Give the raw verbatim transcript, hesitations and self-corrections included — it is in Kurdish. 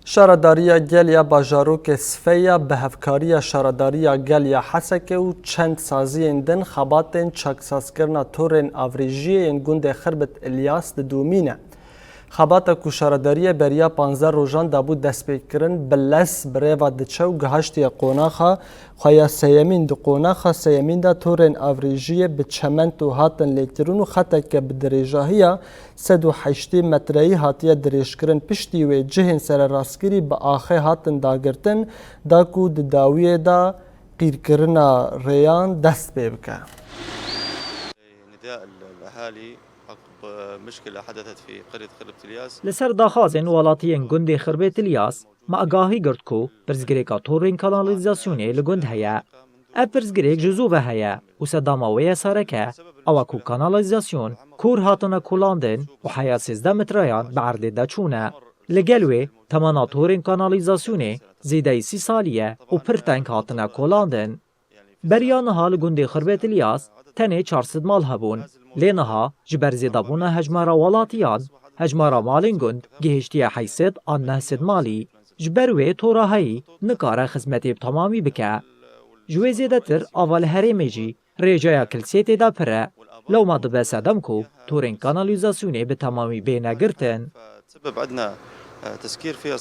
Şaredariya Gel ya bajarokê Sifeya bi hevkariya Şaredariya Gel ya Heseke û çend saziyên din xebatên çaksazkirina torên avrêjiyê yên gundê Xirbit Ilyas didomîne. Xebata ku şaredariyê beriya panzdeh rojan dabû destpêkirin, bi lez bi rê ve diçe û gihaştiye qonaxa xwe ya seyemîn. Di qonaxa seyemîn de torên avrêjiyê bi çemento hatin lêkirin û xeteke bi dirêjahiya sed û heştê metreyî hatiye dirêjkirin. Piştî wê cihên sererastkirî bi axê hatin dagirtin, da ku di dawiyê de qîrkirina rêyan dest pê bike. نداء الأهالي عقب مشكلة حدثت في قرية خربت الياس. Li ser daxwazên welatiyên gundê Xirbêt Ilyas, me agahî girt ku pirsgirêka torên kanalîzasyonê li gund heye. Ev pirsgirêk ji zû ve heye û sedama wê ye sareke, ew e ku kanalîzasyon kor hatine kolandin û heya sêzdeh metreyan bi erdê de çûne. Li gel wê temana torên kanalîzasyonê zêdeyî sî salî ye û pir teng hatine kolandin. Beriya niha li gundê Xirbêt Ilyas tenê çar sed mal hebûn. Lê niha ji ber zêdebûna hejmara welatiyan, hejmara malên gund gihiştiye heyt sed an neh sed malî. Ji ber wê tora heyî nikare xizmetê bi temamî bike. Ji wê zêdetir ava li herêmê jî rêjeya kilsê tê de pir e. Lewma dibe sedem ku torên kanalîzasyonê bi temamî bêne girtin. تسبب عندنا تسكير فيها